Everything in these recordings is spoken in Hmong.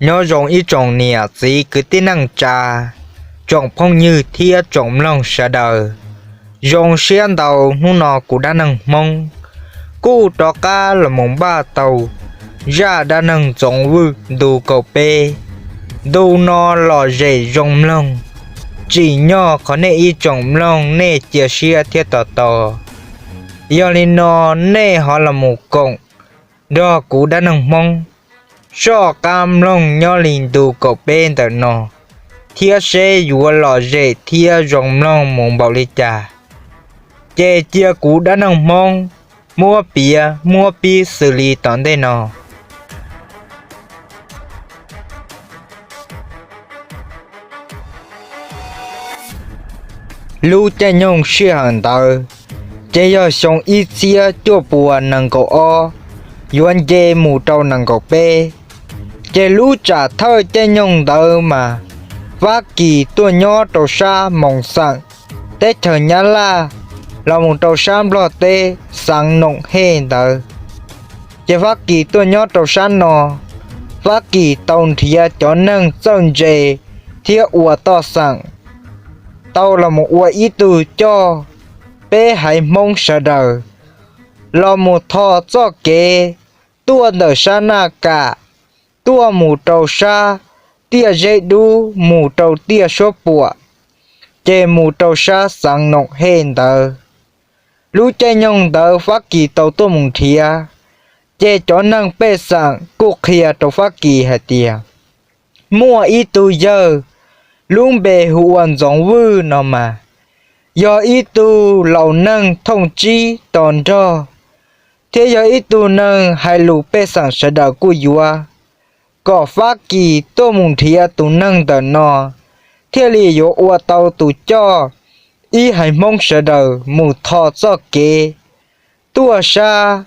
Nyob zoo ib tsoom niam txiv kwv tij neej tsa, tsoom phooj ywg thiab tsoom mloog sawv daws. Zoo siab ntau hnub no kuv dab neeg Hmoob kuj rov qab los mus npaj tau zaj dab neeg Ntxoov Vwj ntu kaum peb. Ntu no lom zem zoo mloog, tsim nyog qhov nej ib tsoom mloog nej cia siab thiab tos tos. Yog li no nej ho los mus koom nrog kuv dab neeg Hmoob soj qab mloog nyob li ntu kaum peb ntawm no, thiab seb yuav lom zem thiab zoo mloog mus npaum li cas. Ces cia kuv dab neeg Hmoob muab piav muab pib xws li tom ntej no. Lub caij nyoog sij hawm ntawd ces yog xyoo ib txhiab cuaj puas nees nkaum ob yuav nce mus rau nees nkaum peb. Ces lub tsam thawj caij nyoog ntawd mas Fab Kis tuaj nyob rau sab Moos Xeem, teb chaws Nyab Laj, los mus rau sab Nplog teb xeev Noom Hej ntawd. Ces Fab Kis tuaj nyob rau sab no, Fab Kis tau nrhiav cov neeg txawj ntse thiab ua toj xeem, tau los mus ua ib tug coj peb haiv Hmoob sawv daws los mus tho txoj kev tuaj ntawm sab Naj Kam tuaj mus rau sab Tiaj Zeb Dub mus rau Tiaj Suab Puam, ces mus rau sab xeev Noom Hej ntawd. Lub caij nyoog ntawd Fab Kis tau tuaj mus nrhiav, ces cov neeg pej xeem kuj qhia rau Fab Kis hais tias muaj ib tug yawg lub npe hu ua Ntxoov Vwj no mas yog ib tug laus neeg thooj tsib to nrog, thiab yog ib tug neeg hais lus pej xeem sawv daws kuj yuav, kom Fab Kis tuaj mus nrhiav tus neeg ntawm no thiaj li yuav ua tau tus coj ib haiv Hmoob sawv daws mus tho txoj kev tuaj sab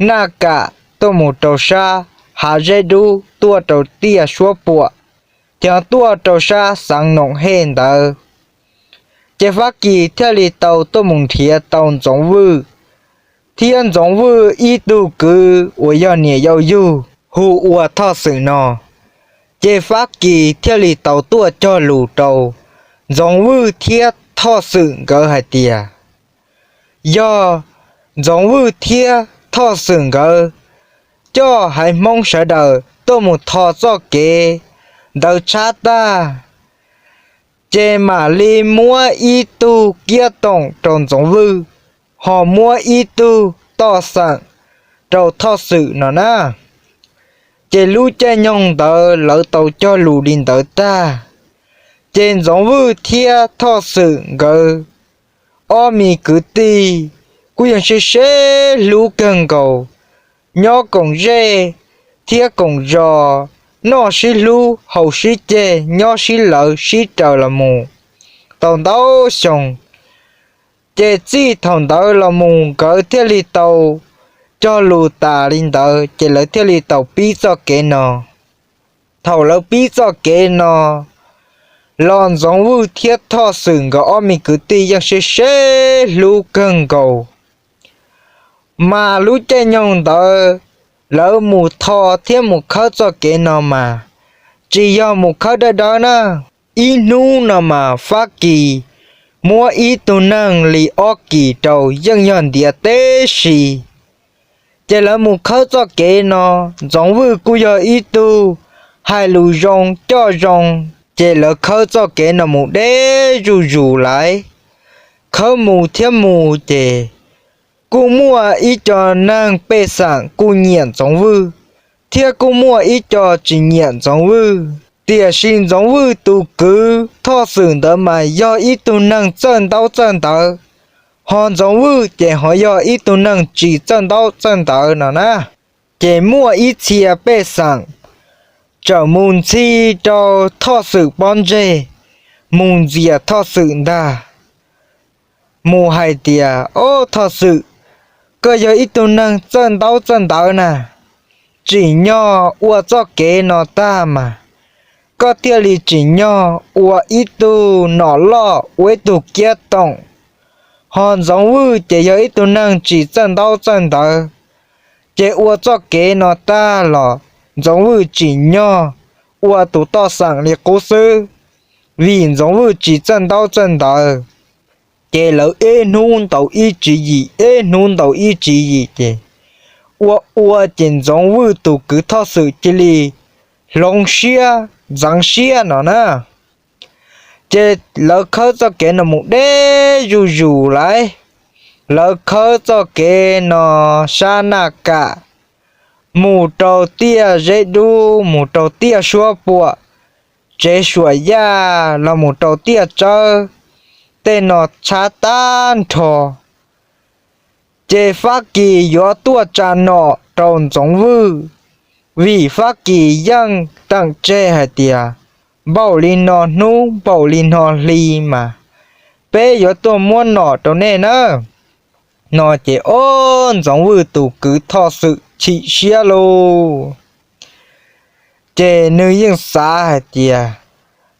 Naj Kam tuaj mus rau sab Hav Zeb Dub tuaj rau Tiaj Suab Puam, ces tuaj rau sab xeev Noom Hej ntawd. Ces Fab Kis thiaj li tau tuaj mus nrhiav tau Ntxoov Vwj thiab Ntxoov Vwj ib tug kwv uas yog niam yau yug hu ua Thoj Xwm no. Ces Fab Kis thiaj li tau tuaj cog lus rau Ntxoov Vwj thiab Thoj Xwm nkawd hais tias yog Ntxoov Vwj thiab Thoj Xwm nkawd coj haiv Hmoob sawv daws tuaj mus tho txoj kev ntawd tshab tag, ces mam li muab ib tug kiab toom rau Ntxoov Vwj, ho muab ib tug toj xeem rau Thoj Xwm no na. Ces lub caij nyoog ntawd lawv tau cog lus li ntawd tag, ces Ntxoov Vwj thiab Thoj Xwm nkawd ob me kwv tij kuj yeej sib sib hlub kawg nkaus, nyob koom zej thiab koom zos, noj sib hlub haus sib ceg, nyob sib lawv sib raws los mus tau ntau xyoo. Ces txij thaum ntawd los mus nkawd thiaj li tau cog lus tas li ntawd, ces lawv thiaj li tau pib txoj kev no. Thaum lawv pib txoj kev no los Ntxoov Vwj thiab Thoj Xwm nkawd ob me kwv tij yeej sib sib hlub kawg nkaus. Mas lub caij nyoog ntawd lawv mus tho thiab mus khawb txoj kev no mas tsis yog mus khawb dawb dawb na. Ib hnub no mas Fab Kis muab ib tug neeg li ob kis rau yeej yog ntiav teb si. Ces lawv mus khawb txoj kev no, Ntxoov Vwj kuj yog ib tug hais lus zoo coj zoo, ces lawv khawb txoj kev no mus deb zuj zus lawm. Khawb mus thiab mus ces kuj muaj ib co neeg pej xeem kuj nyiam Ntxoov Vwj, thiab kuj muaj ib co tsis nyiam Ntxoov Vwj. Tiam sis Ntxoov Vwj tus kwv Thoj Xwm ntawd mas yog ib tug neeg txawj ntaub txawj ntawv, ho Ntxoov Vwj ces ho yog ib tug neeg tsis txawj ntaub txawj ntawv no na. Ces muaj ib txhia pej xeem txawm mus ntxhi rau Thoj Xwm pob ntseg, mus ntxias Thoj Xwm ntag, mus hais tias, Ob, Thoj Xwm, koj yog ib tug neeg txawj ntaub txawj ntawv na, tsim nyog ua txoj kev no tag mas koj thiaj li tsim nyog ua ib tug nom loj ua ib tug kiab toom. Ho Ntxoov Vwj ces yog ib tug neeg tsis txawj ntaub txawj ntawv, ces ua txoj kev no tag los Ntxoov Vwj tsim nyog ua tus toj xeem li qub xwb, vim Ntxoov Vwj tsis txawj ntaub txawj ntawv. Ces lawv ib hnub ntaus ib tswv yim, ib hnub ntaus ib tswv yim ces ua ua ces Ntxoov Vwj tus kwv Thoj Xwm cia li hloov siab ntxeev siab no na. Ces lawv khawb txoj kev no mus deb zuj zus lawm. Lawv khawb txoj kev no sab Naj Kam mus rau tiaj Zeb Dub, mus rau tiaj Suab Puam, tsev Suam Yaj los mus rau tiaj Tsawb, tej no tshab tag nrho. Ces Fab Kis yuav tuaj tsa nom rau Ntxoov Vwj, vim Fab Kis yeej teem tseg hais tias npaum li no hnub npaum li no hli mas peb yuav tuaj muab nom rau nej na. No ces ob Ntxoov Vwj tus kwv Thoj Xwm chim siab lauj. Ces nws yeej xav hais tias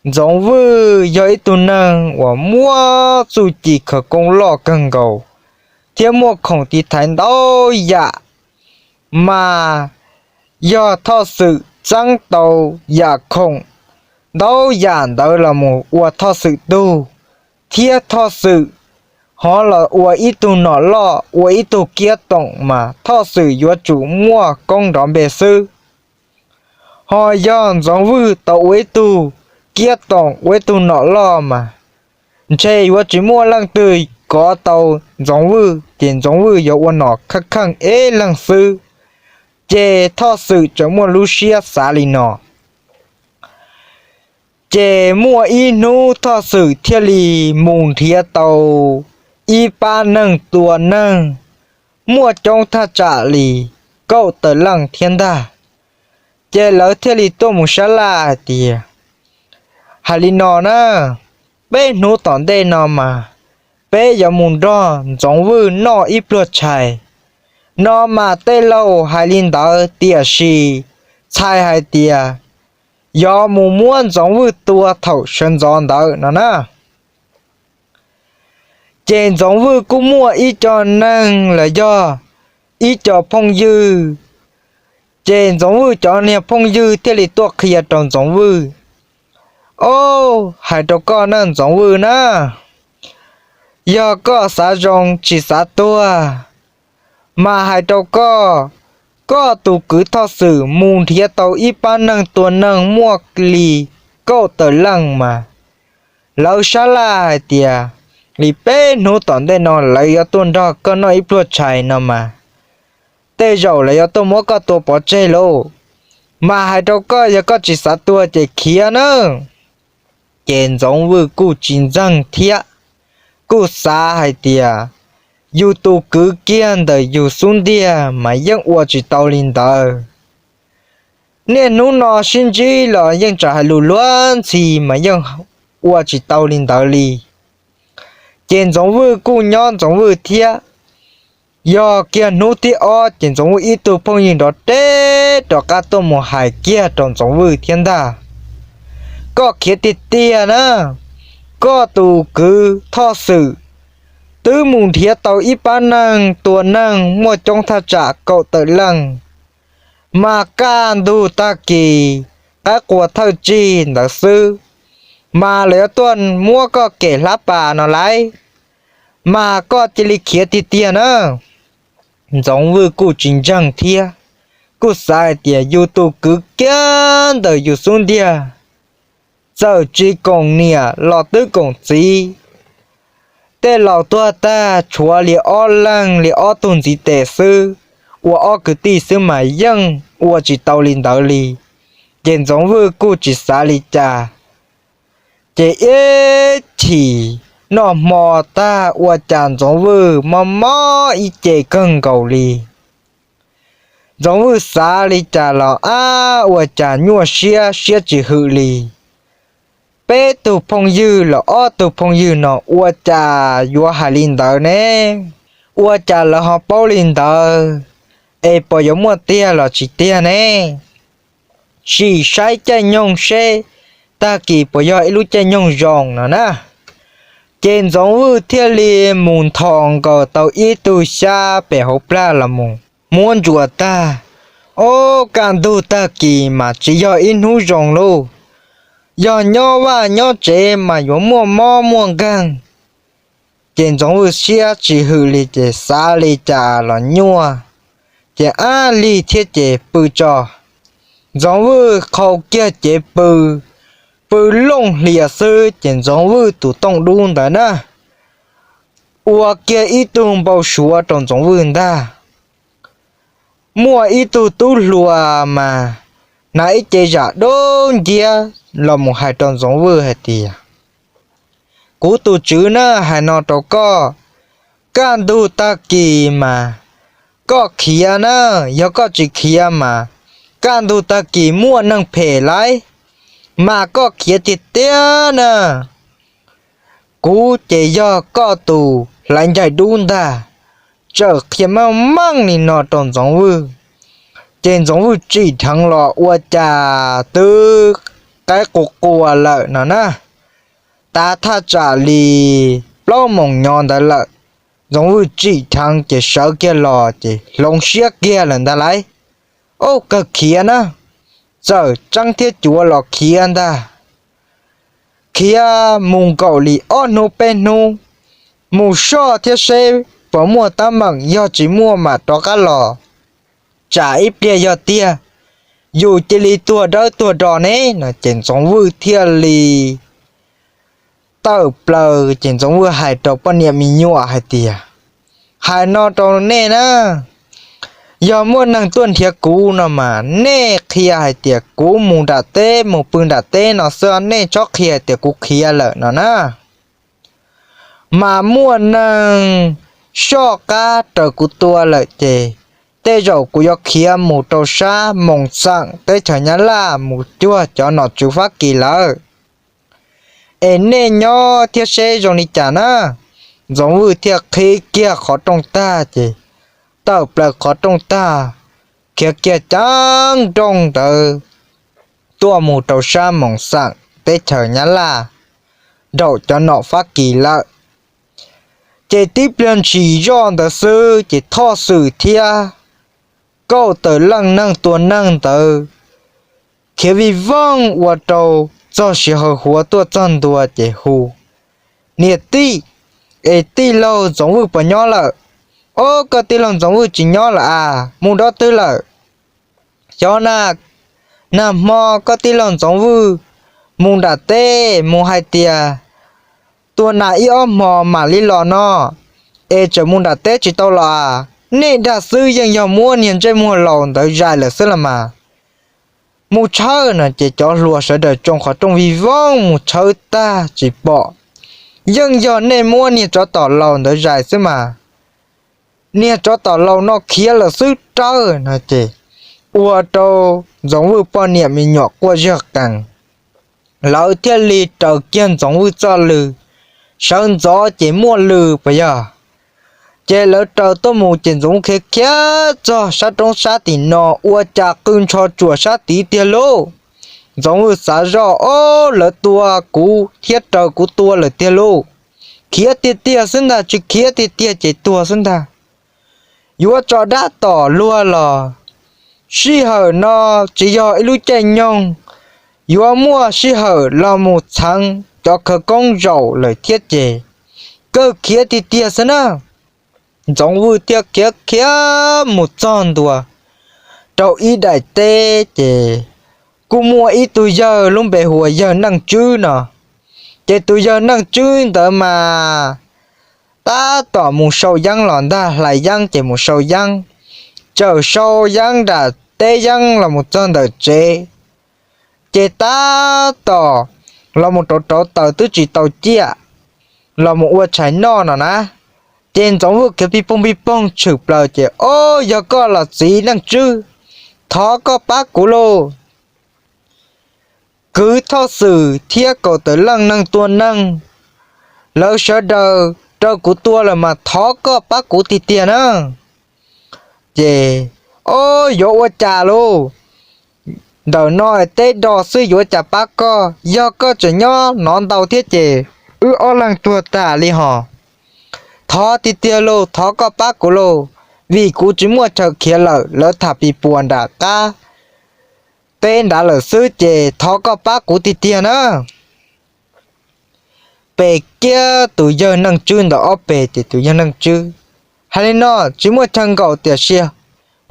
Ntxoov Vwj yog ib tug neeg uas muaj txuj ci khawv koob loj kawg nkaus, thiab muaj khoom tiv thaiv ntau yam, mas yog Thoj Xwm txeeb tau yam khoom ntau yam ntawd los mus ua Thoj Xwm tug, thiab Thoj Xwm ho los ua ib tug nom loj ua ib tug kiab toom mas Thoj Xwm yuav tsum muaj koob nrov npe xwb. Ho yog Ntxoov Vwj tau ua ib tug kiab toom ua ib tug nom loj mas ntshe yuav tsis muaj leej twg kov tau Ntxoov Vwj ces Ntxoov Vwj yuav ua nom kheej kheej ib leeg xwb. Ces Thoj Xwm tseem muaj lub siab xav li no. Ces muaj ib hnub Thoj Xwm thiaj li mus nrhiav tau ib pab neeg tua neeg muaj coob thaj tsam li kaum tawm leej thiab ntag. Ces lawv thiaj li tuaj mus sab laj hais tias, hais li no na, peb hnub tom ntej no mas peb yuav mus nrog Ntxoov Vwj noj ib pluag tshais. No mas tej laus hais li ntawd tiam sis txhais hais tias yuav mus muab Ntxoov Vwj tua thaum sawv ntxov ntawd no na. Ces Ntxoov Vwj kuj muaj ib co neeg los yog ib co phooj ywg. Ces Ntxoov Vwj cov niag phooj ywg thiaj li tuaj qhia rau Ntxoov Vwj, o, hais rau koj na Ntxoov Vwj na, yog koj xav zoo tsis xav tuag, mas hais rau koj, koj tus kwv Thoj Xwm mus nrhiav tau ib pab neeg tua neeg muaj li kaum tawm leej mas lawv sab laj hais tias li peb hnub tom ntej no lawv yuav tuaj nrog koj noj ib pluag tshais no mas tej zaum lawv yuav tuaj muab koj tua pov tseg lauj. Mas hais rau koj, yog koj tsis xav tuag ces khiav nawb. Ces Ntxoov Vwj kuj tsis ntseeg thiab, kuj xav hais tias yus tus kwv kiag ntawm yus xub ntiag mas yeej ua tsis tau li ntawd. Niaj hnub no sib ntsib los yeej tseem hais lus luag ntxhi mas yeej ua tsis tau li ntawd li. Ces Ntxoov Vwj kuj nyob Ntxoov Vwj thiab. Yog kiag hnub thib ob ces Ntxoov Vwj ib tug phooj ywg nrov reb rov qab tuaj mus hais kiag rau Ntxoov Vwj thiab ntag, koj khiav tiag tiag na, koj tus kwv Thoj Xwm twb mus nrhiav tau ib pab neeg tua neeg muaj coob thaj tsam kaum tawm leej, mas kaj ntug tag kis qaib qua thawj tsig ntawd xwb, mas lawv yuav tuaj muab koj kem hlab pas no lauj, mas koj cia li khiav tiag tiag na. Ntxoov Vwj kuj tsis ntseeg thiab, kuj xav hais tias yus tus kwv kiag ntawm yus xub ntiag, txawm tsis koom niam los twb koom txiv. Tej laus tuag tag tshuav li ob leeg li ob tug ntxiv tes xwb, ua ob kwv tij xwb mas yeej ua tsis tau li ntawd li. Ces Ntxoov Vwj kuj tsis xav li cas, ces ib chim noj hmo tag ua cas Ntxoov Vwj mob mob ib ce kawg nkaus li. Ntxoov Vwj xav li cas los ab ua cas nyuaj siab siab tsis hwm li. Peb tug phooj ywg los ob tug phooj ywg no ua cas yuav hais li ntawd ne? Ua cas lawv ho paub li ntawd? Es puas yuav muaj tiag los tsis tiag ne? Sim saib caij nyoog seb tag kis puas yog ib lub caij nyoog zoo no na. Ces Ntxoov Vwj thiaj li mus nthos nkaus tau ib tug xyab pem hauv plag los mus muab ntsuas tag, Ob, kaj ntug tag kis mas tsis yog ib hnub zoo lauj, yog nyob vaj nyob tsev mas yuav muaj mob muaj nkeeg. Ces Ntxoov Vwj siab tsis hwm li ces xav li cas los nyuaj, ces ab lig thiab ces pw tso. Ntxoov Vwj qhau kiag cev pw, pw looj hlias xwb ces Ntxoov Vwj tus tooj dub ntawd na ua kiag ib tug npau suav rau Ntxoov Vwj ntag. Muaj ib tug tub hluas mas hnav ib ce zam dub nciab los mus hais rau Ntxoov Vwj hais tias, kuv tus tswv na hais no rau koj, kaj ntug tag kis mas koj khiav na, yog koj tsis khiav mas kaj ntug tag kis muaj neeg phem lawm, mas koj khiav tiag tiag na. Kuv ces yog koj tus hlais ncaig dub ntag. Txawm qhia meej meej li no rau Ntxoov Vwj, ces Ntxoov Vwj tsim dheev los ua cas twb qaib qua qua lawm no na. Tav thaj tsam li plaub moos nyob ntawd lawm, Ntxoov Vwj tsim dheev ces sawv kiag los ces hloov siab kiag lawm ntag lauj. Ob, kawg khiav na, txawm tseeb thiab cuav los khiav ntag. Khiav mus nkaum li ob hnub peb hnub, mus soj thiab seb puas muaj teeb meem, yog tsis muaj mas rov qab los, tsam ib pliag yog tiag yus cia li tuag dawb tuag do ne no ces Ntxoov Vwj thiaj li tawm plaws ces Ntxoov Vwj hais rau poj niam me nyuam hais tias, hais no rau nej na, yog muaj neeg tuaj nrhiav kuv no mas nej qhia hais tias kuv mus nram teb mus pw nram teb no xwb, nej txhob qhia hais tias kuv khiav lawm no na. Mas muaj neeg soj qab raws kuv tua lawm ces tej zaum kuv yuav khiav mus rau sab Moos Xeem teb chaws Nyab Laj mus cuag cov nom tswv Fab Kis lawm. Es nej nyob thiab seb zoo li cas na. Ntxoov Vwj thiaj qhib kiag qhov rooj tag ces tawm plaws qhov rooj tag, khiav kiag ceev nrooj ntawd tuaj mus rau sab Moos Xeem teb chaws Nyab Laj, nraum cov nom Fab Kis lawm. Ces tib pliag ntshis zoj ntawd xwb ces Thoj Xwm thiab Kauj Tawm Leej neeg tua neeg ntawd khiav vij voog ua rau txog sij hawm huav tuaj txog ntua ces hu, niam tij, es tij laug Ntxoov Vwj puas nyob lawm? Ob, koj tij laug Ntxoov Vwj tsis nyob lawm as, mus nrov twg lawm? Xyov na, nag hmo koj tij laug Ntxoov Vwj mus nram teb mus hais tias tua nas ib ob hmos mam li los no, es tseem mus nram teb tsis tau los as. Nej dag xwb, yeej yog muab niag ntsej muag laus ntawd zais lawm xwb los mas. Mus tshawb no ces cov hluas sawv daws tsoo qhov rooj vij voog mus tshawb tag tsis pom, yeej yog nej muab niag tsov tom laus ntawd zais xwb mas. Niag tsov tom laus no khiav lawm xwb rawv no ces ua rau Ntxoov Vwj poj niam me nyuam quaj zog qees. Lawv thiaj li raws kiag Ntxoov Vwj txoj lw, sawv ntxov ces muaj lw puas yog? Ces lawv raws tuaj mus ces Ntxoov Vwj khiav khiav txog sab roob sab tim no ua cas qw ntsho tsuam sab tid tiag lauj. Ntxoov Vwj xav zoj, ob, lawv tua kuv thiab raws kuv tua lawm tiag lauj. Khiav tiag tiag xwb ntag, tsis khiav tiag tiag ces tuag xwb ntag. Yuav tso dab tom luag los sij hawm no tsis yog ib lub caij nyoog yuav muaj sij hawm los mus txheev cov khawv koob zaum lawm thiab ces kawg khiav tiag tiag xwb na. Ntxoov Vwj thiaj khiav khiav mus txog ntua rau ib daim teb ces kuj muaj ib tug yawg lub npe hu ua yawg Neej Tswb no. Ces tus yawg Neej Tswb ntawd mas tab tom mus sau yeeb los ntag, hlais yeeb ces mus sau yeeb, txawm sau yeeb nram teb yeeb los mus txog ntawm tsev, ces tab tom los mus rauv rauv taws twb tsis tau ciaj, los mus ua tshais noj no na. Ces Ntxoov Vwj khiav pij poog pij poog tshwm plaws ces, Ob, yog koj los txiv Neej Tswb, thov koj pab kuv lauj. Kwv Thoj Xwm thiab Kaus Tawm Leej neeg tua neeg, lawv sawv daws raws kuv tua lawm mas thov koj pab kuv tiag tiag na. Ces, Ob, yuav ua cas lauj? Ntawm no teb do xwb yuav cas pab koj, yog koj tseem nyob nov ntau thiab ces wb ob leeg tuag tas li hos. Thov tiag tiag lauj, thov koj pab kuv lauj. vim kuv tsis muaj chaw khiav lawm, lawv tham pis puas nram qab teb nrad lawm xwb, ces thov koj pab kuv tiag tiag na. Pe kiag tus yawg Neej Tswb ntawd ob pes, ces tus yawg Neej Tswb hais li no: Tsis muaj chaw nkaum, tiam sis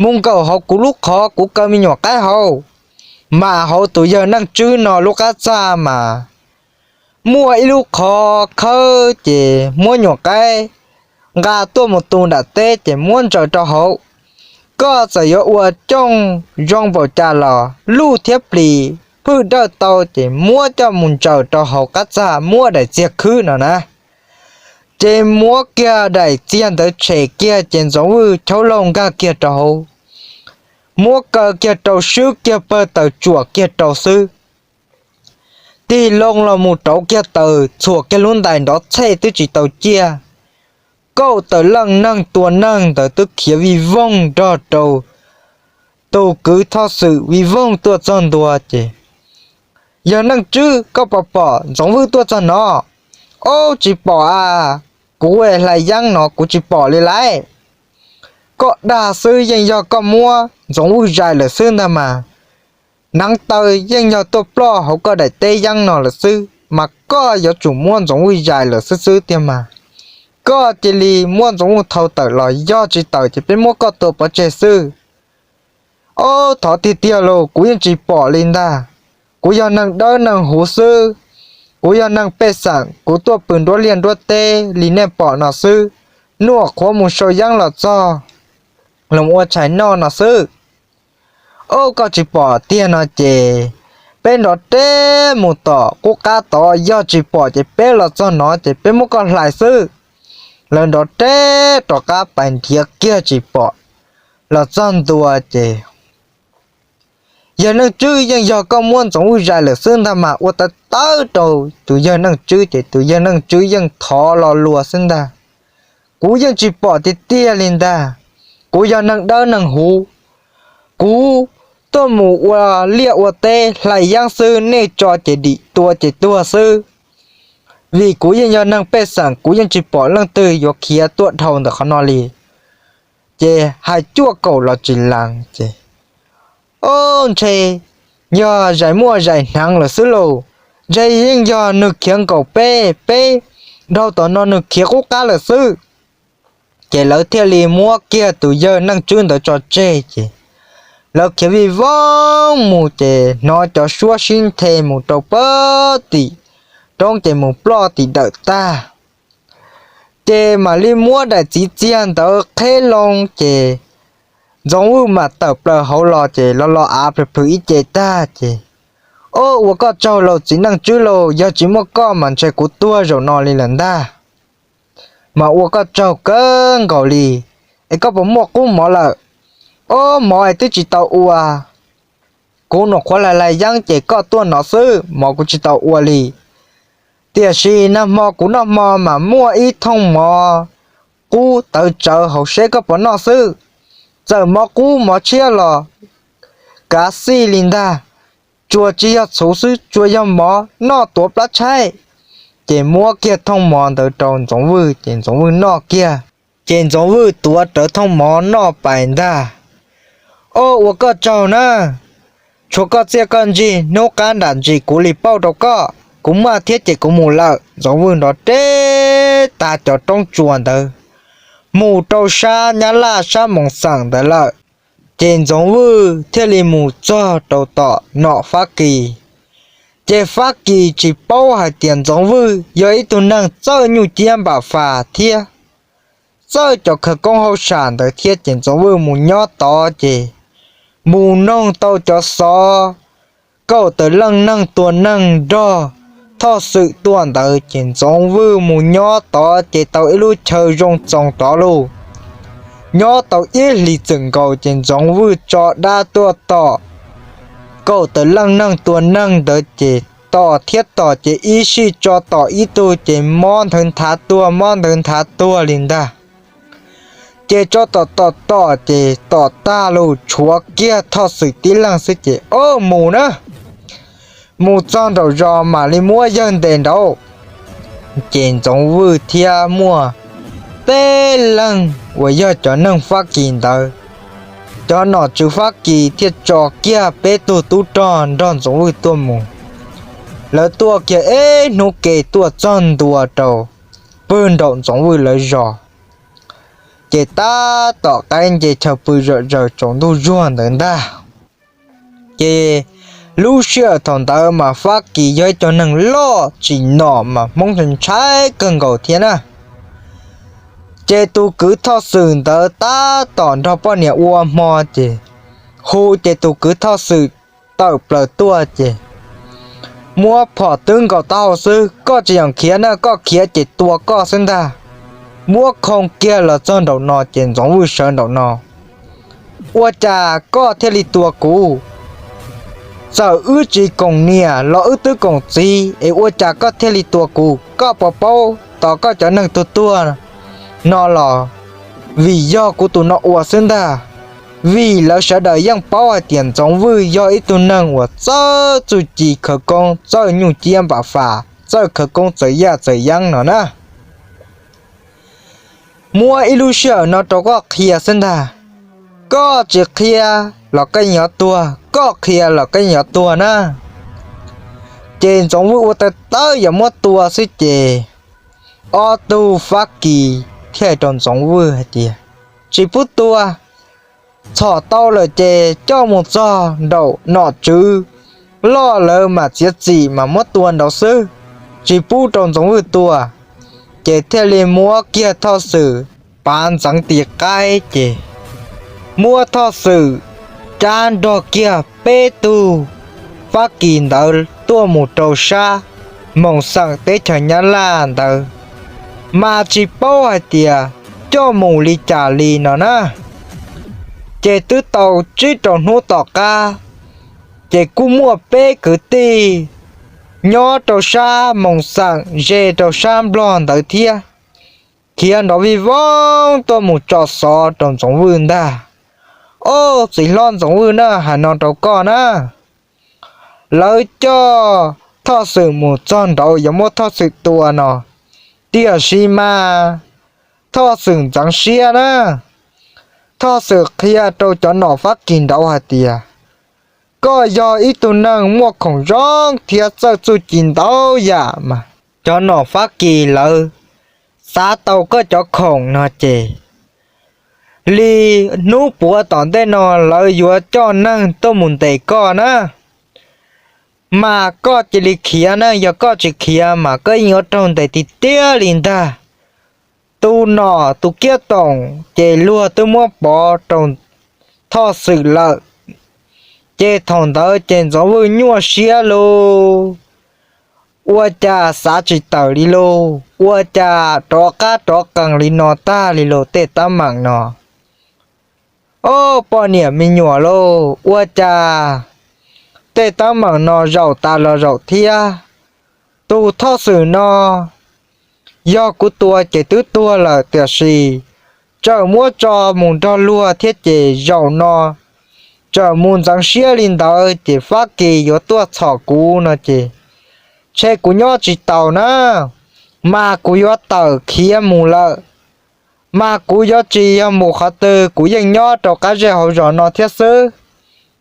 mus nkaum hauv kuv lub qhov kuv kaw me nyuam qaib hauv, mas hauv tus yawg Neej Tswb no lub qab txaj mas muaj ib lub qhov khawb, ces muab nyuam qaib nqa tuaj mus tu nram teb ces muab ntsaws rau hauv. Koj txawm yuav ua cooj zoo npaum cas los luj thiab plis phwj dawj tau ces muab coj mus ntsaws rau hauv qab txaj, muab daim txiag khwb no na. Ces muab kiag daim txiag ntawd tshem kiag ces Ntxoov Vwj chaub laug nkag kiag rau hauv, muab kaw kiag rau, swb kiag pawg taws tsuam kiag rau xwb. Tig loo los mus rauv kiag taws, txhuam kiag lub ntais nrov txhej twb tsis tau ciaj. Kaum tawm leej neeg tua neeg ntawd twb khiav vij voog nrog rau tus kwv Thoj Xwm vij voog tuaj txog ntua ces: Yawg Neej Tswb, koj puas pom Ntxoov Vwj tuaj txog no? Ob, tsis pom a, kuv hlais yeeb no kuv tsis pom li lauj. Koj dag xwb, yeej yog koj muab Ntxoov Vwj zais lawm xwb ntag mas. Hneev taw yeej yog tuaj ploj hauv koj daim teb yeeb no lawm xwb, mas koj yuav tsum muab Ntxoov Vwj zais lawm xwb xwb tiag mas. Koj cia li muab Ntxoov Vwj thau tawm los, yog tsis tawm ces peb muab koj tua pov tseg xwb. Ob, thov tiag tiag los kuv yeej tsis pom li ntag. Kuv yog neeg dawb neeg huv xwb, kuv yog neeg pej xeem, kuv tuaj pw nruab liaj nruab teb li nej pom no xwb, nyuam qhuav mus sau yeeb los txog los ua tshais noj no xwb. Ob, koj tsis pom tiag no ces peb nrov reb mus tom qub qab tod, yog tsis pom ces peb los txog no ces peb muab koj hlais xwb. Lawv nrov reb rov qab pais nrhiav kiag tsis pom, los txog ntua ces: Yawg Neej Tswb, yeej yog koj muab Ntxoov Vwj zais lawm xwb ntag mas. Ua tawv tawv rau tus yawg Neej Tswb ces tus yawg Neej Tswb yeej thov lo lus xwb ntag: Kuv yeej tsis pom tiag tiag li ntag. Kuv yog neeg dawb neeg huv, kuv tuaj mus ua liaj ua teb hlais yeeb xwb, nej tso ces dim, tua ces tuag xwb. Vim kuv yeej yog neeg pej xeem, kuv yeej tsis pom leej twg yuav khiav tuaj dhau ntawm qhov no li. Ces hais cuaj kaum los tsis lees ces: Ob, ntshe yog zais muaj zais hneev lawm xwb lauj. Ntshe yeej yog nws khiav nkaum peb, peb dhau tom no nws khiav qub qab lawm xwb. Ces lawv thiaj li muab kiag tus yawg Neej Tswb ntawd tso tseg ces lawv khiav vij voog mus ces hnov cov suab sib nthe mus rau pem tim roob ces mus ploj tim dawm tag. Ces mam li muab daim txiv txiag ntawd qheb loo ces Ntxoov Vwj mam tawm plaws hauv los ces los los av plhws plhws ib ce tag ces: Ob, ua koj tsaug lauj txiv Neej Tswb lauj, yog tsis muaj koj mas ntshe kuv tuag zaum no li lawm ntag. Mas ua koj tsaug kawg nkaus li. Es koj puas muaj qub mov lawm? Ob, mov es twb tsis tau ua. Kuv nyuam qhuav hlais hlais yeeb ces koj tuaj no xwb, mov kuv tsis tau ua li. Tiam sis nag hmo kuv noj hmo mas muaj ib thooj mov qub tawv tsawv hauv, seb koj puas noj xwb. Txawm mov qub mov tshiab los kav xij li ntag, tsuas tsis yog txhuv xwb, tsuas yog mov noj tuav plab tshaib. Ces muab kiag thooj mov ntawd rau Ntxoov Vwj ces Ntxoov Vwj noj kiag. Ces Ntxoov Vwj tuav rawv thooj mov noj pais ntag. Ob, ua koj tsaug na, tshuav koj txiaj koj ntsig, hnub qab nram ntsis kuv li pauj rau koj, kuv maj thiab ces kuv mus lawm. Ntxoov Vwj nrov reb tag cov roob tsuas ntawd mus rau sab Nyab Laj sab Moos Xeem ntawd lawm. Ces Ntxoov Vwj thiaj li mus txog rau tom nom Fab Kis. Ces Fab Kis tsis paub hais tias Ntxoov Vwj yog ib tug neeg txawj nyuj ciab npam fas thiab txawj cov khawv koob hauj sam ntawd thiab, ces Ntxoov Vwj mus nyob tod ces mus noog tau cov xov kaum tawm leej neeg tua neeg nrog Thoj Xwm tuaj ntawd, ces Ntxoov Vwj mus nyob tod ces tau ib lub chaw zoo txoos tod lauj. Nyob tau ib hlis txwm nkaus ces Ntxoov Vwj tso dab tuaj tom kaum tawm leej neeg tua neeg ntawd, ces tom thiab tom ces ib sij tso tom ib tug ces mob nthawv nthav tuag, mob nthawv nthav tuag li ntag. Ces tso tom tom tom ces tom tag los tshuav kiag Thoj Xwm tib leeg xwb ces, Ob, mus na, mus txog nraum zos mam li muab yawg ntes nraud. Ces Ntxoov Vwj thiab muaj peb leeg uas yog cov neeg Fab Kis ntawd, cov nom tswv Fab Kis thiaj tso kiag peb tug tub rog nrog Ntxoov Vwj tuaj mus. Lawv tuaj kiag ib hnub ke tuaj txog ntua rau pw nraum Ntxoov Vwj lawv zos, ces tab tom qaib nce chaw pw zom zaws tsaus ntuj zuag ntawd ntag. Ces lub sij hawm thaum ntawd mas Fab Kis yog ib cov neeg loj tsim nom mas Hmoob ntshai kawg nkaus thiab na. Ces tus kwv Thoj Xwm ntawd tab tom nrog poj niam ua hmo ces hu ces tus kwv Thoj Xwm tawm plaws tuaj ces muab phom twb nkaus taub hau xwb, koj tsis yeem khiav na, koj khiav ces tua koj xwb ntag. Muab khoo kiag los txog nraum no ces Ntxoov Vwj sawv nraum no. Ua cas koj thiaj li tua kuv? Txawm wb tsis koom niam los wb twb koom txiv es ua cas koj thiaj li tua kuv? Koj puas paub tos koj cov neeg tuag tuag no los vim yog kuv tus no ua xwb ntag. Vim lawv sawv daws yeej paub hais tias Ntxoov Vwj yog ib tug neeg uas txawj txuj ci khawv koob, txawj nyuj ciab npam fas, txawj khawv koob txawv yaj txawv yeeb no na. Muab ib lub sij hawm no rau koj qhia xwb ntag. Koj tsis qhia los koj yeej yuav tuag, koj qhia los koj yeej yuav tuag na. Ces Ntxoov Vwj ua tawv tawv yuav muab tua xwb ces ob tug Fab Kis thiaj hais rau Ntxoov Vwj hais tias, tsis pub tua, txhom tau lawm ces coj mus txog nraum nom tswv loj lawv mam txiav txim mas muab tua nraud xwb, tsis pub rau Ntxoov Vwj tua. Ces thiaj li muab kiag Thoj Xwm pav ntxeev tim qaib ces muab Thoj Xwm cab nrog kiag peb tug Fab Kis ntawd tuaj mus rau sab Moos Xeem teb chaws Nyab Laj ntawd, mas tsis paub hais tias coj mus li cas li no na. Ces twb tau tsib rau hnub tom qab, ces kuj muaj peb kwv tij nyob rau sab Moos Xeem ze rau sab Nplog ntawd thiab, khiav nrov vij voog tuaj mus tso xov rau Ntxoov Vwj ntag. Ob txiv hlob Ntxoov Vwj na, hais no rau koj na, lawv coj Thoj Xwm mus txog nraud yuav muab Thoj Xwm tua no, tiam sis mas Thoj Xwm ntxeev siab na. Thoj Xwm qhia rau cov nom Fab Kis nraud hais tias, koj yog ib tug neeg muaj khoom zoo thiab txawj txuj ci ntau yam mas cov nom Fab Kis lawv xav tau koj cov khoom no ces li hnub puav tom ntej no lawv yuav coj neeg tuaj mus ntes koj na. Mas koj cia li khiav na, yog koj tsis khiav mas koj yeej yuav raug ntes tiag tiag li ntag. Tus nom tus kiab toom ces luag twb muab pov rau Thoj Xwm lawm. Ces thaum ntawd ces Ntxoov Vwj nyuaj siab lauj, ua cas xav tsis tawm li lauj, ua cas rov qab rov qees li no tag li lauj tej teeb meem no. Ob poj niam me nyuam lauj, ua cas tej teeb meem no zaum tas los zaum thiab. Tus Thoj Xwm no yog kuv tua ces twb tuag lawm tiam sis tseem muab tso mus nrog luag thiab ces zaum no tseem mus ntxeev siab li ntawd ces Fab Kis yuav tuaj txhom kuv no ces ntshe kuv nyob tsis taus na, mas kuv yuav tawm khiav mus lawm. Mas kuv yuav tsis yog mus qhov twg, kuv yeej nyob rau qab zej hauv zos no thiab xwb.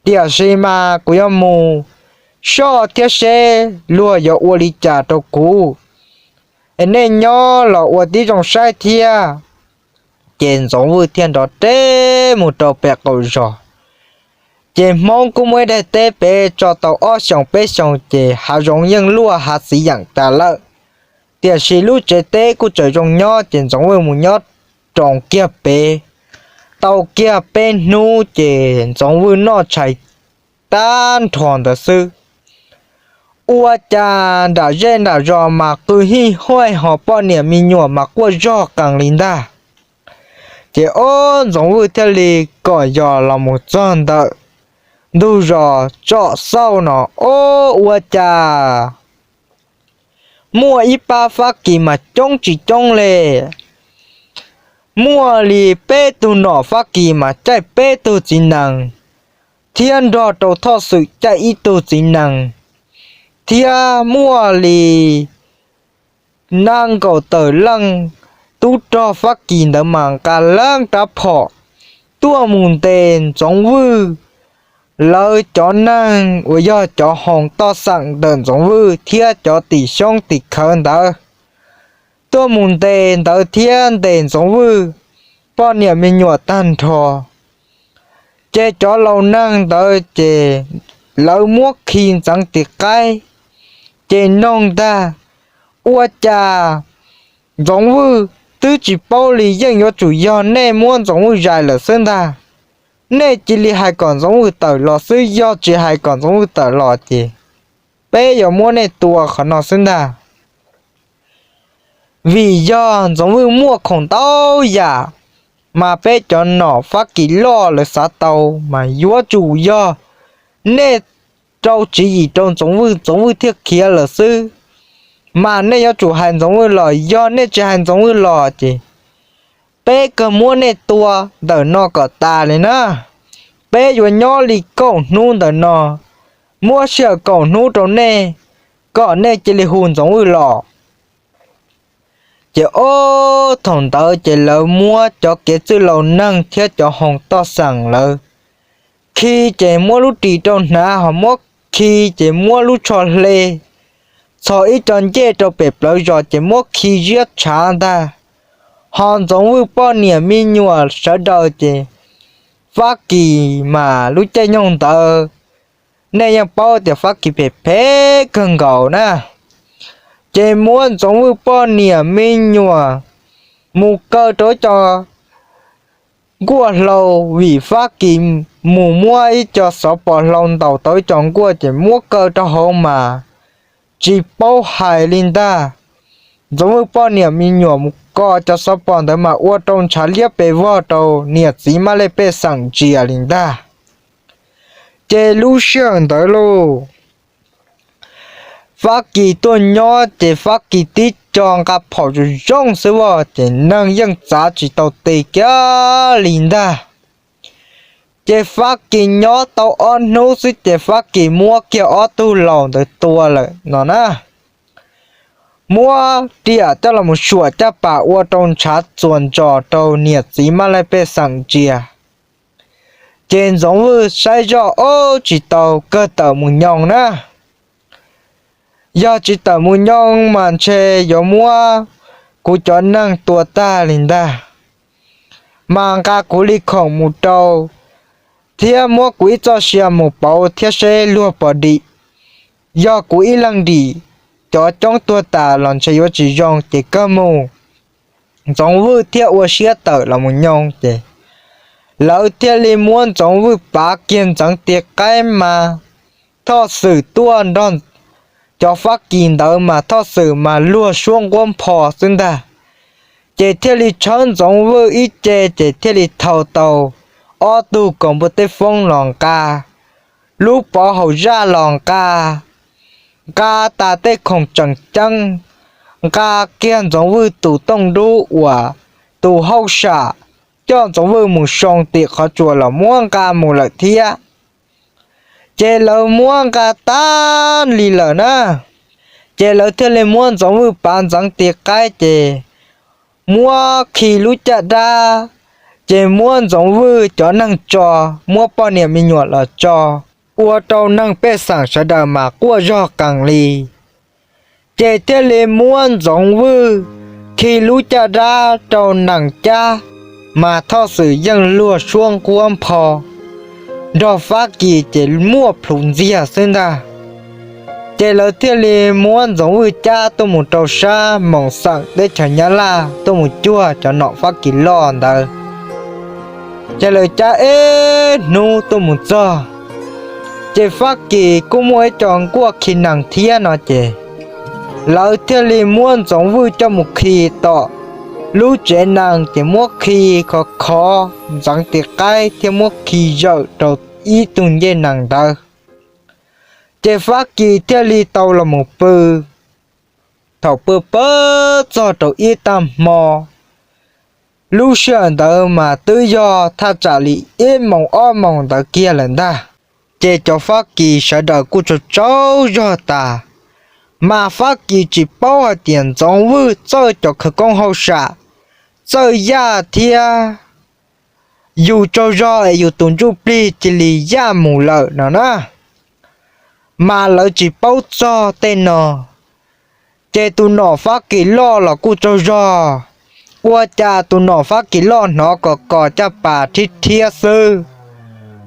Tiam sis mas kuv yuav mus soj thiab seb luag yuav ua li cas rau kuv. Es nej nyob los ua tib zoo saib thiab. Ces Ntxoov Vwj thiaj nrov reb mus rau pem qaum zos. Ces Hmoob kuj muaj ib daim teb pem tso tau ob xyoos peb xyoos ces hav zoov yeej luaj hav txiv yeem tas lawm. Tiam sis lub tsev teb kuj tseem zoo nyob ces Ntxoov Vwj mus nyob roos kiag pem. Tau kiag peb hnub ces Ntxoov Vwj noj tshais tag nrho ntawd xwb, ua cas nram zej nram zos mas qw hij huaj ho poj niam me nyuam mas quaj zog qees li ntag. Ces ob Ntxoov Vwj thiaj li kom yos los mus txog ntawm ntug zos tsom xauj no, ob ua cas muaj ib pab Fab Kis mas coob tsis coob le. Muaj li peb tug nom Fab Kis mas caij peb tug txiv nees, thiab nrog rau Thoj Xwm caij ib tug txiv nees, thiab muaj li nees nkaum tawm leej tub rog Fab Kis ntawd mas nqa leej rab phom tuaj mus ntes Ntxoov Vwj lawv cov neeg uas yog cov hoos toj xeem ntawm Ntxoov Vwj thiab cov tim xyoob tim khawv ntawd tuaj mus ntes ntawd thiab ntes Ntxoov Vwj poj niam me nyuam tag nrho. Ces cov laus neeg ntawd ces lawv muab khi ntxeev tis qaib, ces noog ntag, ua cas Ntxoov Vwj twb tsis paub li, yeej yuav tsum yog nej muab Ntxoov Vwj zais lawm xwb ntag. Nej cia li hais kom Ntxoov Vwj tawm los xwb, yog tsis hais kom Ntxoov Vwj tawm los ces peb yuav muab nej tua qhov no xwb ntag. Vim yog Ntxoov Vwj muaj khoom ntau yam, mas peb cov nom Fab Kis loj lawv xav tau, mas yuav tsum yog nej rau tswv yim rau Ntxoov Vwj, Ntxoov Vwj thiaj khiav lawm xwb. Mas nej yuav tsum hais Ntxoov Vwj los, yog nej tsis hais Ntxoov Vwj los ces peb kawg muab nej tua ntawm no kom tas li na. Peb yuav nyob li kaum hnub ntawm no, muab sij hawm kaum hnub rau nej, kom nej cia li hu Ntxoov Vwj los. Ces ob thaum ntawd ces lawv muab cov kev txwj laus neeg thiab cov hoos toj xeem lawv khi, ces muab lub ris rau hnav, ho muab khi, ces muab lub tsho hle txhos ib co ncej rau pem plawv zos, ces muab khi ziab tshav ntag. Ho Ntxoov Vwj poj niam me nyuam sawv daws ces Fab Kis mas lub caij nyoog ntawd nej yeej paub tias Fab Kis phem phem kawg nkaus na. Ces muab Ntxoov Vwj poj niam me nyuam mus kaw rau ib co nkuaj hlau, vim Fab Kis mus muab ib co xov pos hlau ntaus tau ib co nkuaj, ces muab kaw rau hauv mas tsis paub hais li ntag. Ntxoov Vwj poj niam me nyuam mus kov cov xov pos ntawd mas ua rau ntshav liab pes vog rau niam txiv Mab Lej pej xeem ntsia li ntag. Ces lub sij hawm ntawd lauj, Fab Kis tuaj nyob ces Fab Kis tib co nqa phom zoo zoo xwb vog, ces neeg yeej txav tsis tau tes kiag li ntag. Ces Fab Kis nyob tau ob hnub xwb ces Fab Kis muab kiag ob tug laus ntawd tua lawm no na. Muab riam coj los suam caj pas ua rau ntshav txuas ntsos rau niam txiv Mab Lej pej xeem ntsia. Ces Ntxoov Vwj saib zoj ob tsis tau kawg tawm mus nyoo na. Yog tsis tawm mus nyoo mas ntshe yuav muab kuv cov neeg tua tag li ntag. Mas nqa kuv li khoom mus rau, thiab muab kuv ib txoj sia mus pauv thiab seb luag puas dim. Yog kuv ib leeg dim, cov coob tuag tas los ntshe yuav tsis zoo, ces kawg mus. Ntxoov Vwj thiaj ua siab tawm los mus nyoo ces lawv thiaj li muab Ntxoov Vwj pav kiag ntxeev tis qaib mas Thoj Xwm tuaj nrog cov Fab Kis ntawd mas Thoj Xwm mas luag suab nquab npho xwb ntag. Ces thiaj li tshawb Ntxoov Vwj ib ce ces thiaj li thau tau ob tug kaus npua teb foob los nqa, lub pov haum zaj los nqa, nqa tas tej khoom tseem ceeb, nqa kiag Ntxoov Vwj tus tooj dub uas tus hauj sam coj Ntxoov Vwj mus soo tim qhov tsua los muab nqa mus lawm thiab. Ces lawv muab nqa tag li lawm na, ces lawv thiaj li muab Ntxoov Vwj pav ntxeev tis qaib ces muab khi lub caj dab, ces muab Ntxoov Vwj cov neeg tso, muab poj niam me nyuam los tso, ua rau neeg pej xeem sawv daws mas quaj zog qees li. Ces thiaj li muab Ntxoov Vwj khi lub caj dab rau nees cab, mas Thoj Xwm yeej luag suab nquab npho nrog Fab Kis ces muaj plhus ntxiag xwb ntag. Ces lawv thiaj li muab Ntxoov Vwj cab tuaj mus rau sab Moos xeem teb chaws Nyab Laj tuaj mus cuag cov nom Fab Kis loj ntawd. Ces lawv cab ib hnub tuaj mus txog, ces Fab Kis kuj muaj ib co nkuaj khi nees thiab no ces lawv thiaj li muab Ntxoov Vwj coj mus khi tom lub tsev nees, ces muab khi khov khov ntxeev tis qaib thiab muab khi zawm rau ib tug ncej nees ntawd. Ces Fab Kis thiaj li tau los mus pw. Thaum pw pw txog rau ib tag hmo, lub sij hawm ntawd mas twb yog thaj tsam li ib moos ob moos ntawd kiag lawm ntag. Ces cov Fab Kis sawv daws kuj tsaug tsaug zog tas, mas Fab Kis tsis paub hais tias Ntxoov Vwj txawj cov khawv koob hauj sam, txawj yaj thiab yus tsaug zog es yus tus ntsuj plig cia li yaj mus lawm no na. Mas lawv tsis paub txog tej no, ces tus nom Fab Kis loj los kuj tsaug zog. Ua cas tus nom Fab Kis loj hnov kom kos caj pas rhiab rhiab xwb,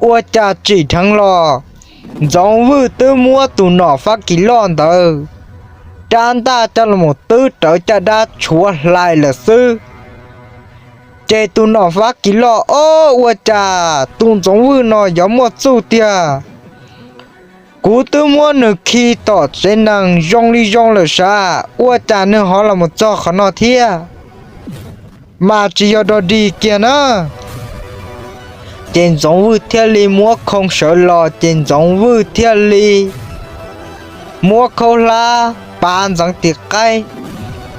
ua cas tsim dheev los Ntxoov Vwj twb muab tus nom Fab Kis loj ntawd rab ntaj coj los twb rawv caj dab tshuav hlais lawm xwb. Ces tus nom Fab Kis loj, Ob, ua cas tus Ntxoov Vwj no yuav muaj txuj tiag? Kuv twb muab nws khi tom tsev nees zoo li zoo lawm sav, ua cas nws ho los mus txog qhov no thiab? Mas tsis yog dog dig kiag na. Ces Ntxoov Vwj thiaj li muab khoo sawv los, ces Ntxoov Vwj thiaj li muab khaub hlab pav ntxeev tim qaib,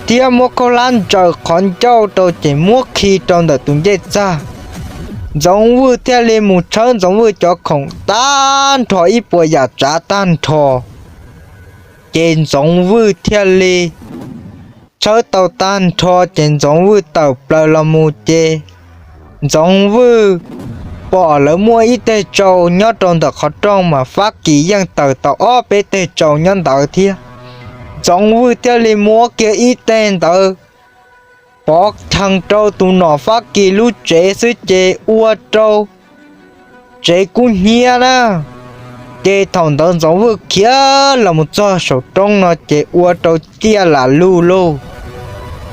thiab muab khaub hlab ntsaws qhov ncauj rau ces muab khi rau ntawm tus ncej txag. Ntxoov Vwj thiaj li mus tshawb Ntxoov Vwj cov khoom tag nrho ib puas yam tsav tag nrho. Ces Ntxoov Vwj thiaj li tshawb tau tag nrho ces Ntxoov Vwj tawm plaws los mus ces Ntxoov Vwj pom lawv muaj ib teg tsau nyob rau ntawm qhov rooj mas Fab Kis yeej tawm tau ob peb teg tsau nyob ntawd thiab. Ntxoov Vwj thiaj li muab kiag ib teg ntawd pov thees rau tus nom Fab Kis lub tsev xwb ces ua rau tsev kub hnyiab na. Ces thaum ntawd Ntxoov Vwj khiav los mus txog saum roob no ces ua rau ciaj lam lug lug.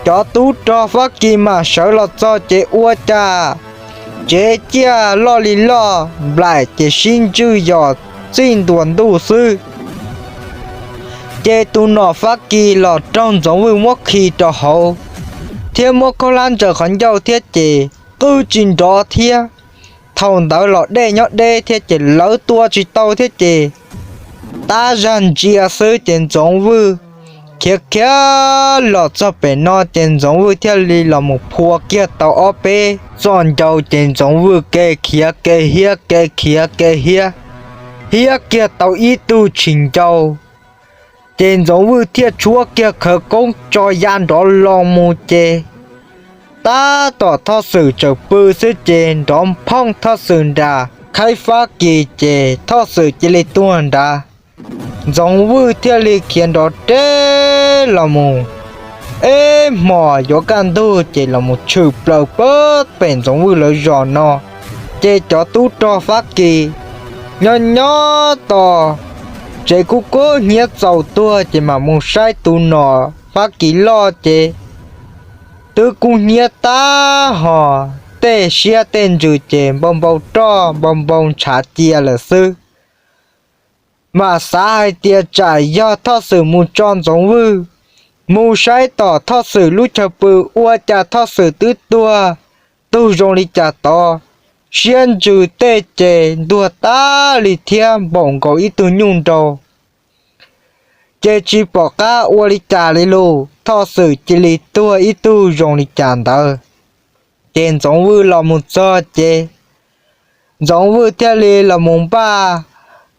Cov tub rog Fab Kis mam sawv los txog ces ua cas tsev ciaj loj li loj nplaim ces sib ntswj yos txij ntua ntuj xwb. Ces tus nom Fab Kis los raug Ntxoov Vwj muab khi rau hauv, thiab muab khaub hlab ntsaws qhov ncauj thiab ces qwj tsis nrov thiab. Thaum ntawd los dej nyob deb thiab ces lawv tua tsis tau thiab ces tab zag ntsia xwb ces Ntxoov Vwj khiav khiav los txog pem no ces Ntxoov Vwj thiaj li los mus phua kiag tau ob peb txoj ncau ces Ntxoov Vwj ke khiav ke hiab ke khiav ke hiab, hiab kiag tau ib tug tshis ncau. Ces Ntxoov Vwj thiaj tshuab kiag khawv koob tso ya nrov los mus ces tab tom Thoj Xwm tsaws pw xwb ces nrov phooj Thoj Xwm nram khaib Fab Kis ces Thoj Xwm cia li tuag nrad. Ntxoov Vwj thiaj li khiav nrov reb los mus. Ib hmos yuav kaj ntug ces los mus tshwm plaws pem Ntxoov Vwj lawv zos no. Ces cov tub rog Fab Kis nyob nyob tos tsev kub kub hnyiab txaus tuag ces mam mus saib tus nom Fab Kis loj ces twb kub hnyiab tag hos tej siab tej ntsws ces npau npau roj npau npau ntshav cia lawm xwb. Mam xav hais tias tsam yog Thoj Xwm mus tso Ntxoov Vwj, mus saib tom Thoj Xwm lub chaw pw ua cas Thoj Xwm twb tuag tug zoo li cas tod, siab ntsws tej ces ntuag tag li thiab npaum nkaus ib tug nyuj nraug. Ces tsis pom qab ua li cas li lus, Thoj Xwm cia li tuag ib tug zoo li cas ntawd. Ces Ntxoov Vwj los mus txog ces Ntxoov Vwj thiaj li los mus npaj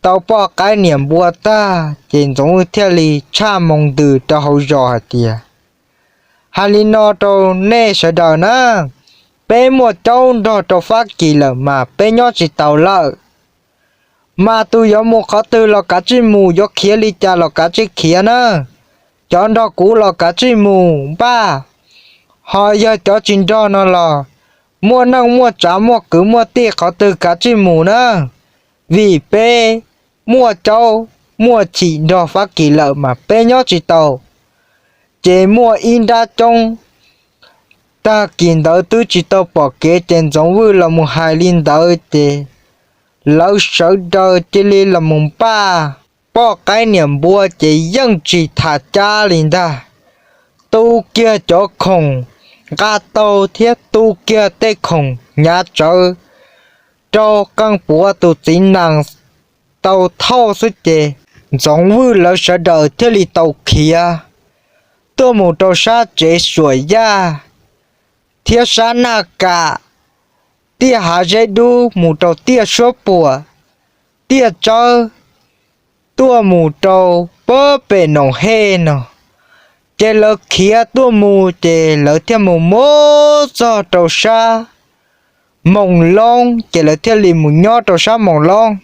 tau poj qaib niam npua tag ces Ntxoov Vwj thiaj li tshaj moo ntws rau hauv zos hais tias, hais li no rau nej sawv daws na, peb muaj caub nrog rau Fab Kis lawm mas peb nyob tsis taus lawm. Mas tus yuav mus qhov twg los kav tsij mus, yuav khiav li cas los kav tsij khiav na. Cov nrog kuv los kav tsij mus npaj, ho yog cov tsis nrog no los muaj neej muaj tsav muaj kwv muaj tij qhov twg kav tsij mus na. Vim peb muaj caub muaj chim nrog Fab Kis lawm mas peb nyob tsis tau. Ces muaj ib nrab coob, tag kis ntawd twb tsis tau pom kev ces Ntxoov Vwj los mus hais li ntawd ces lawv sawv daws cia li los mus npaj poj qaib niam npua ces yeej tsis tham cab li ntag. Tu kiag cov khoom nqa taug thiab tu kiag tej khoom hnyav tsawv rau qee puav tus txiv nees tau thauj xwb ces Ntxoov Vwj lawv sawv daws thiaj li tau khiav tuaj mus rau sab tsev Suam Yaj thiab sab Naj Kam, tiaj Hav Zeb Dub mus rau tiaj Suab Puam, tiaj Tsawb, tuaj mus rau pab pem Noom Hej no. Ces lawv khiav tuaj mus ces lawv thiaj mus mus txog rau sab Moos Loob, ces lawv thiaj li mus nyob rau sab Moos Loob.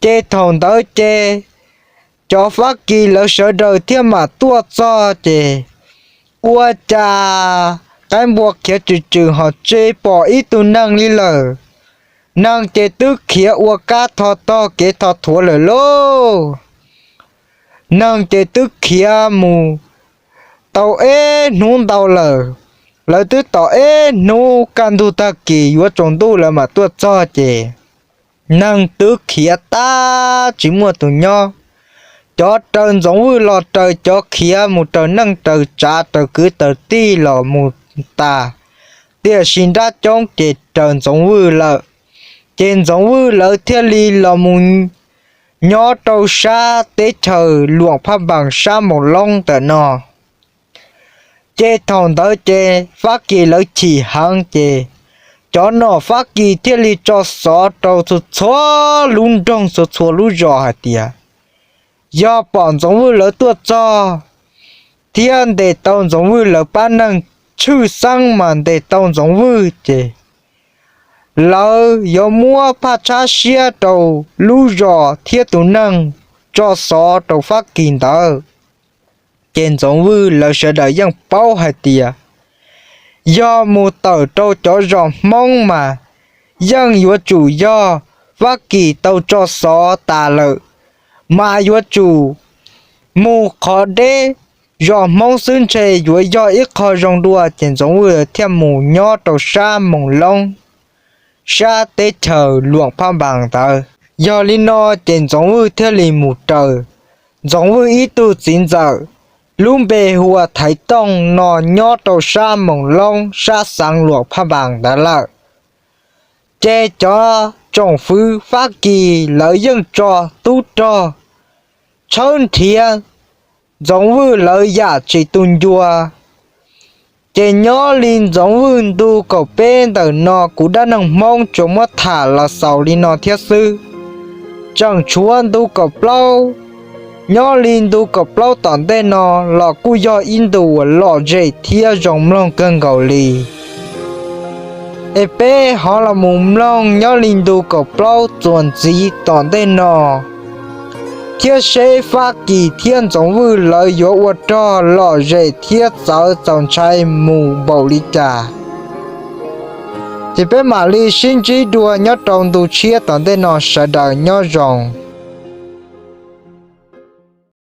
Ces thaum ntawd ces cov Fab Kis lawv sawv daws thiaj mam tuaj txog ces ua cas qaib npua khiav tsw tsw ho tsis pom ib tug neeg li lawm. Neeg ces twb khiav ua kab tho tog kev tho thuav lawm lauj. Neeg ces twb khiav mus tau ib hnub ntau lawm. Lawv twb tos ib hnub kaj ntug tag kis yuav tsaus ntuj lawv mam tuaj txog ces neeg twb khiav tag tsis muaj tus nyob. Cov raws Ntxoov Vwj los raws, cov khiav mus raws neej raws tsav raws kwv raws tij los mus tas, tiam sis nrab coob ces raws Ntxoov Vwj lawm. Ces Ntxoov Vwj lawv thiaj li los mus nyob rau sab teb chaws Luam Phaj Npas sab Moos Loob ntawm no. Ces thaum ntawd ces Fab Kis lawv chim heev ces cov nom Fab Kis thiaj li tso xov rau txhua txhua lub nroog txhua txhua lub zos hais tias yog pom Ntxoov Vwj lawv tuaj txog thiab ntes tau Ntxoov Vwj lawv pab neeg tshwj xeeb mas ntes tau Ntxoov Vwj ces lawv yuav muab phaj tshab siab rau lub zos thiab tus neeg tso xov rau Fab Kis ntawd. Ces Ntxoov Vwj lawv sawv daws yeej paub hais tias yog mus tawm rau cov zos Hmoob mas yeej yuav tsum yog Fab Kis tau tso xov tas lawm, mas yuav tsum mus qhov deb zos Hmoob xwb ntshe yuav yog ib qho zoo dua. Ces Ntxoov Vwj thiaj mus nyob rau sab Moos Loob, sab teb chaws Luam Phaj Npas ntawd. Yog li no ces Ntxoov Vwj thiaj li mus raws Ntxoov Vwj ib tug txiv ntxawm lub npe hu ua Thaiv Tooj no nyob rau sab Moos Loob sab xeev Luam Phaj Npas ntawd lawm. Ces cov tsoom fwv Fab Kis lawv yeej tso tub rog tshawb nrhiav Ntxoov Vwj lawv yam tsis tu ncua. Ces nyob li Ntxoov Vwj ntu kaum peb ntawm no kuv dab neeg Hmoob tsuas muab tham los xaus li no thiab xwb. Tseem tshuav ntu kaum plaub, nyob li ntu kaum plaub tom ntej no los kuj yog ib ntu uas lom zem thiab zoo mloog kawg nkaus li. Es peb ho los mus mloog nyob li ntu kaum plaub txuas ntxiv tom ntej no, thiab seb Fab Kis thiab Ntxoov Vwj lawv yuav ua rog lom zem thiab txawv txaus ntshai mus npaum li cas. Ces peb mam li sib ntsib dua nyob rau ntu tshiab tom ntej no, sawv daws nyob zoo.